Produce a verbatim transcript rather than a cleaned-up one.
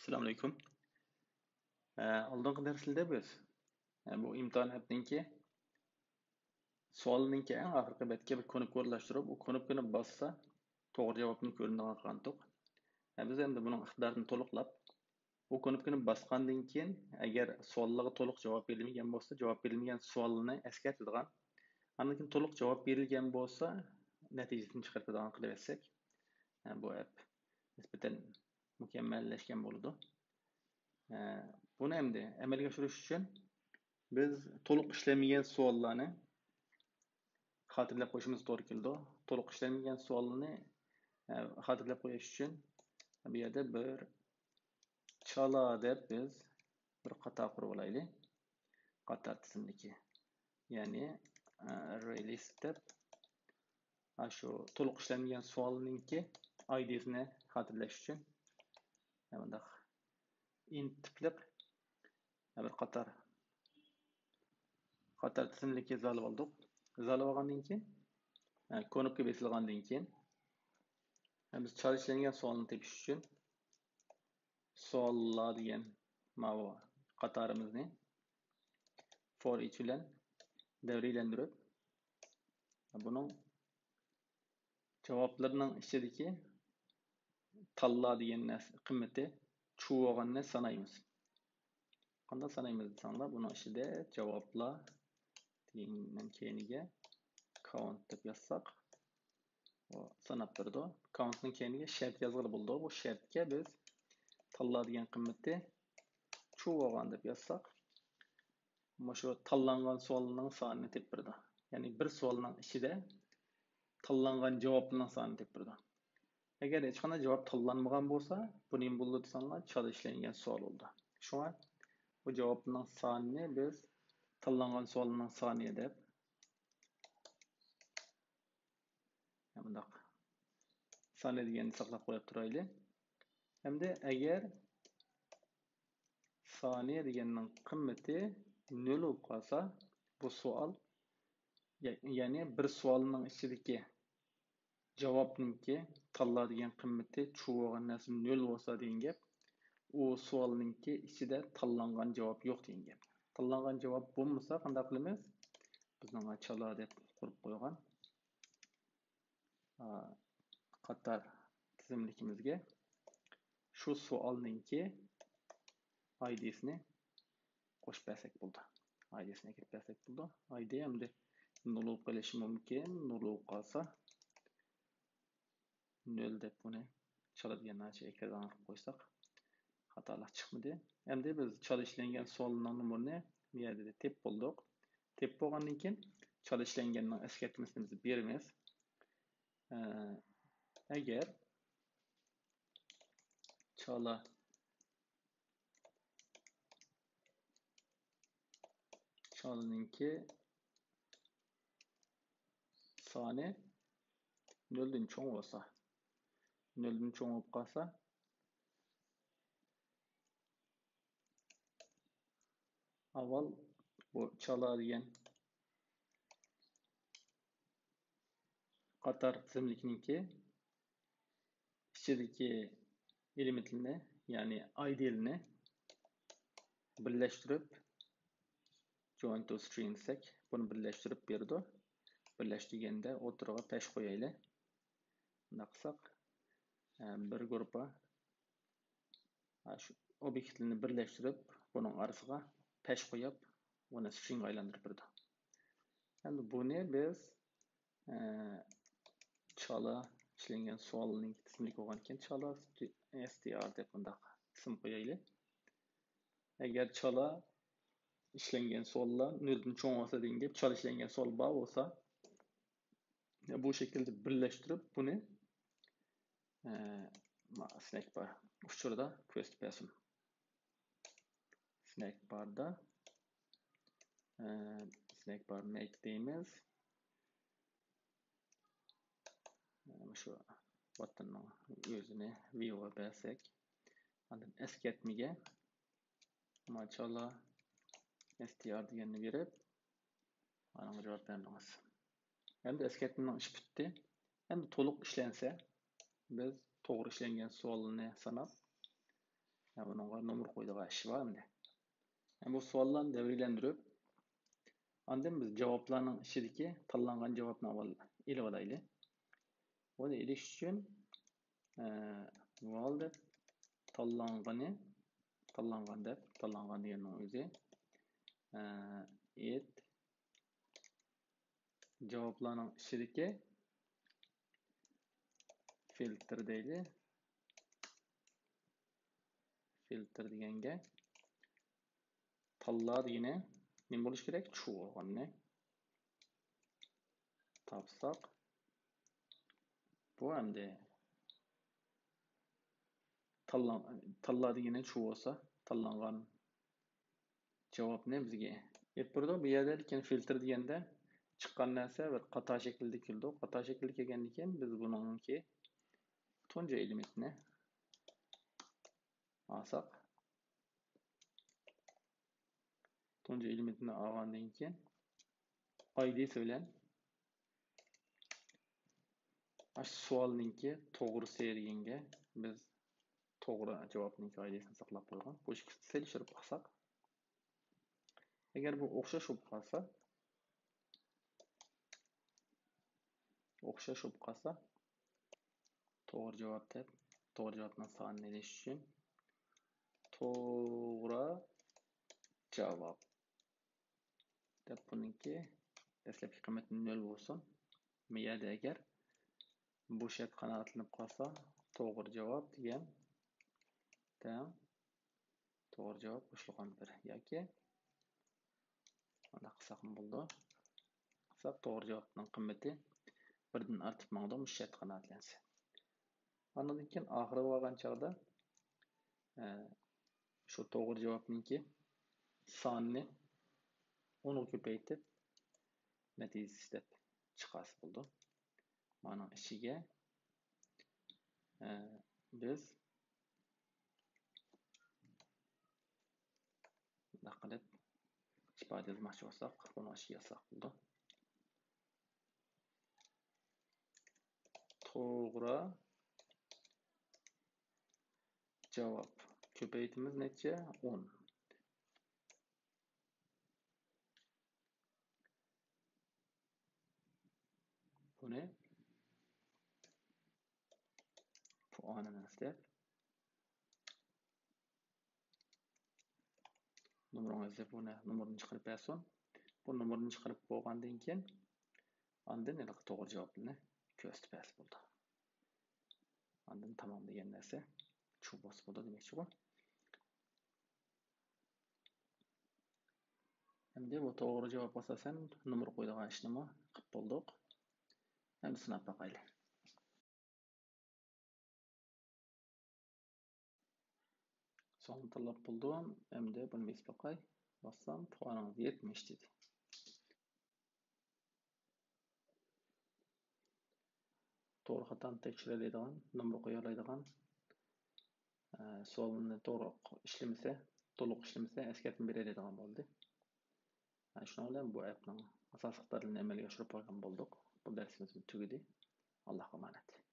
ئەسسالامۇئەلەيكۇم. ئە، ئالدىنقى دەرسلەردە بىز، ئە، بۇ ئىمتىھان ئەپنىڭكى سوئالنىڭكى ئەڭ ئاخىرقى بەتكە بىر كۇنۇپكا ئورۇنلاشتۇرۇپ، ئۇ كۇنۇپكىنى باسسا، توغرا جاۋابنى كۆرۈنىدىغان قىلغانتۇق. ئە، بىز ئەمدى بۇنىڭ ئىقتىدارىنى تولۇقلاپ، ئۇ كۇنۇپكىنى باسقاندىن كېيىن، ئەگەر سوئاللارغا تولۇق جاۋاب بېرىلمىگەن بولسا، جاۋاب بېرىلمىگەن سوئالنى ئەسكەرتىدىغان، ئاندىن كېيىن تولۇق جاۋاب بېرىلگەن بولسا، نەتىجىسىنى چىقىرىدىغان قىلىۋەتسەك، ئە، بۇ ئەپ نىسبەتەن مۇكەممەللەشكەن بولىدۇ. ئە، بۇنى ئەمدى ئەمەلگە ئاشۇرۇش ئۈچۈن بىز تولۇق ئىشلەنمىگەن سوئاللارنى خاتىرىلەپ قويۇشىمىز توغرا كېلىدۇ. تولۇق ئىشلەنمىگەن سوئالنى، ئە، خاتىرىلەپ قويۇش ئۈچۈن بۇ يەردە بىر چالا دەپ بىز بىر قاتار قۇرۇپ ئالايلى. قاتار تىزىملىكى. يەنى، ئە، ئەررەي لىست دەپ، ئاشۇ تولۇق ئىشلەنمىگەن سوئالنىڭكى ئايدىسىنى خاتىرىلەش ئۈچۈن مۇنداق ئىنت تىپلىق بىر قاتار، قاتار تىزىملىكى ئىزاھلاپ ئالدۇق. ئىزاھلاپ ئالغاندىن كېيىن، ئە، كۇنۇپكا بېسىلغاندىن كېيىن، بىز چالا ئىشلەنگەن سوئالنى تېپىش ئۈچۈن سوئاللار دېگەن ماۋۇ قاتارىمىزنى for each بىلەن دەۋرىيلەندۈرۈپ، بۇنىڭ جاۋابلىرىنىڭ ئىچىدىكى تاللا دېگەن نەرسە قىممىتى ترۇ بولغاننى سانايمىز. قانداق سانايمىز دېسەڭلار، بۇنىڭ ئىچىدە جاۋابلار دېگەننىڭ كەينىگە كاۋنت دەپ يازساق، ئۇ ساناپ بېرىدۇ. كاۋنتنىڭ كەينىگە شەرت يازغىلى بولىدۇ. بۇ شەرتكە بىز تاللا دېگەن قىممىتى ترۇ بولغان دەپ يازساق، مۇشۇ تاللانغان سوئالنىڭ سانىنى تېپىپ بېرىدۇ. يەنى بىر سوئالنىڭ ئىچىدە تاللانغان جاۋابنىڭ سانىنى تېپىپ بېرىدۇ. ئەگەر ھېچقانداق جاۋاب تاللانمىغان بولسا، بۇ نېمە بولىدۇ دېسەڭلار، چالا ئىشلەنگەن سوئال بولىدۇ. شۇڭا بۇ جاۋابنىڭ سانىنى بىز تاللانغان سوئالنىڭ سانى دەپ مۇنداق سانى دېگەننى ساقلاپ قويۇپ تۇرايلى. ئەمدى ئەگەر سانى دېگەننىڭ قىممىتى نۆل بولۇپ قالسا، بۇ سوئال، يە-، يەنى بىر سوئالنىڭ ئىچىدىكى جاۋابنىڭكى تاللا دېگەن قىممىتى ترۇ بولغان نەرسە نۆل بولسا دېگەن گەپ، ئۇ سوئالنىڭكى ئىچىدە تاللانغان جاۋاب يوق دېگەن گەپ. تاللانغان جاۋاب بولمىسا قانداق قىلىمىز؟ بىزنىڭ چالا دەپ قۇرۇپ قويغان قاتار تىزىملىكىمىزگە شۇ سوئالنىڭكى ئايدىسىنى قوشۇپ بەرسەك بولىدۇ. ئايدىسىنى ئەكىرىپ بەرسەك بولىدۇ. ئايدى ئەمدى نول بولۇپ قېلىشى مۇمكىن. نول بولۇپ قالسا، نۆل دەپ بۇنى چالا دېگەن ناچە ئەكىرىدىغان قىلىپ قويساق، خاتالىق چىقمىدى. ئەمدى بىز چالا ئىشلەنگەن سوئالنىڭ نومۇرىنى بۇ يەردە تېپىپ بولدۇق. تېپىپ بولغاندىن كېيىن چالا ئىشلەنگەننىڭ ئەسكەرتمىسىنى بىز بېرىمىز. ئە، ئەگەر چالا، چالىنىڭكى سانى نۆلدىن چوڭ بولسا، نۆلدىن چوڭ بولۇپ قالسا، ئاۋۋال بۇ چالا دېگەن قاتار تىزىملىكنىڭكى ئىچىدىكى ئېلېمېنتلىرىنى، يەنى ئايدىلىنى بىرلەشتۈرۈپ، join to string دېسەك، بۇنى بىرلەشتۈرۈپ بېرىدۇ. بىرلەشتۈرگەندە ئوتتۇرىغا پەش قويايلى. بۇنداق قىلساق، ئە، بىر گۇرۇپپا شۇ ئوبيېكتلىرىنى بىرلەشتۈرۈپ، بۇنىڭ ئارىسىغا پەش قويۇپ، ئۇنى سترىڭغا ئايلاندۇرۇپ بېرىدۇ. ئەمدى بۇنى بىز، ئە، چالا ئىشلەنگەن سوئالنىڭ تىزىملىكى بولغان ئىكەن، چالا str دەپ بۇنداق ئىسىم قويايلى. ئەگەر چالا ئىشلەنگەن سوئاللار نۆلدىن چوڭ بولسا دېگەن گەپ، چالا ئىشلەنگەن سوئال بار بولسا، بۇ شەكىلدە بىرلەشتۈرۈپ بۇنى، ئە، سنەك بار ئۇچۇرىدا كۆرسىتىپ بەرسۇن. سنەك باردا، ئە، سنەك بار مەيك دەيمىز. ئە، شۇ باتتىننىڭ ئۆزىنى ۋىيۇغا بەرسەك، ئاندىن ئەسكەرتمىگە ماچالا str دېگەننى بېرىپ، مانا جاۋاب بەردىڭىز. ئەمدى ئەسكەرتمىنىڭ ئىشى پۈتتى. ئەمدى تولۇق ئىشلەنسە، بىز توغرا ئىشلەنگەن سوئالنى ساناپ، يا بۇنىڭغا نومۇر قويىدىغان ئىش بار ئەمدى. يا بۇ سوئاللارنى دەۋرىيلەندۈرۈپ، ئاندىن بىز جاۋابلارنىڭ ئىچىدىكى تاللانغان جاۋابنى ئاۋۋال ئېلىۋالايلى. بۇنى ئېلىش ئۈچۈن، ئە، ۋال دەپ تاللانغىنى، تاللانغان دەپ، تاللانغان دېگەننىڭ ئۆزى، ئە، ئېيت جاۋابلارنىڭ ئىچىدىكى فىلتىر دەيلى. فىلتىر دېگەنگە تاللا دېگىنى نېمە بولۇشى كېرەك؟ ترۇ بولغاننى تاپساق، بۇ ئەمدى تاللا، تاللا دېگىنى ترۇ بولسا، تاللانغان جاۋابنى بىزگە ئېلىپ بېرىدۇ. بۇ يەردە لېكىن فىلتىر دېگەندە چىققان نەرسە بىر قاتار شەكىلدە كېلىدۇ. قاتار شەكىلدە كەلگەندىن كېيىن بىز بۇنىڭكى تۇنجى ئېلېمېنتنى ئالساق، تۇنجى ئېلېمېنتنى ئالغاندىن كېيىن، ئايدىسى بىلەن ئاشۇ سوئالنىڭكى توغرىسى دېگەنگە بىز توغرا جاۋابنىڭكى ئايدىسىنى ساقلاپ قويغان. بۇ ئىككىسىنى سېلىشتۇرۇپ باقساق، ئەگەر بۇ ئوخشاش بولۇپ قالسا، ئوخشاش بولۇپ قالسا، توغرا جاۋاب دەپ، توغرا جاۋابنىڭ سانىنى ئېلىش ئۈچۈن توغرا جاۋاب دەپ بۇنىڭكى دەسلەپكى قىممىتى نۆل بولسۇن. بۇ يەردە ئەگەر بۇ شەرت قانائەتلىنىپ قالسا، توغرا جاۋاب دېگەن تەڭ توغرا جاۋاب قوشۇلغان بىر ياكى مۇنداق قىلساقمۇ بولىدۇ. قىلساق توغرا جاۋابنىڭ قىممىتى بىردىن ئارتىپ ماڭىدۇ، مۇشۇ شەرت قانائەتلەنسە. ئاندىن كېيىن ئاخىرىغا بارغان چاغدا، ئە، شۇ توغرا جاۋابنىڭكى سانىنى ئونغا كۆپەيتىپ، نەتىجىسى دەپ چىقارسا بولىدۇ. مانىڭ ئىچىگە، ئە، بىز بۇنداق قىلىپ ئىپادە يازماقچى بولساق، بۇنىڭ ئىچىگە يازساق بولىدۇ. توغرا جاۋاب. كۆپەيتىمىز نەچچە؟ ئون. بۇنى پۇئانىمىز دەپ نومۇرىڭىزنى، بۇنى نومۇرنى چىقىرىپ بەرسۇن. بۇ نومۇرنى چىقىرىپ بولغاندىن كېيىن، ئاندىن ھېلىقى توغرا جاۋابنى كۆرسىتىپ بەرسە بولىدۇ. ئاندىن تامام دېگەن نەرسە شۇ بولسا بولىدۇ دېمەكچىغۇ. ئەمدى بۇ توغرا جاۋابقا ئاساسەن نومۇر قويىدىغان ئىشنىمۇ قىلىپ بولدۇق. ئەمدى سىناپ باقايلى. سوئالنى تاللاپ بولدۇم. ئەمدى بۇنى بېسىپ باقاي. باسسام، پۇئانىڭىز يەتمىش دېدى. توغرا خاتانى تەكشۈرەلەيدىغان، نومۇر قويالايدىغان، ئە، سوئالنى توغرا ئىشلىمىسە، تولۇق ئىشلىمىسە، ئەسكەرتمە بېرەلەيدىغان بولدى. ئە، شۇنىڭ بىلەن بۇ ئەپنىڭ ئاساسلىق دەرسلىرىنى ئەمەلگە ئاشۇرۇپ قويغان بولدۇق. بۇ دەرسىمىزمۇ تۈگىدى. ئاللاھقا ئامانەت.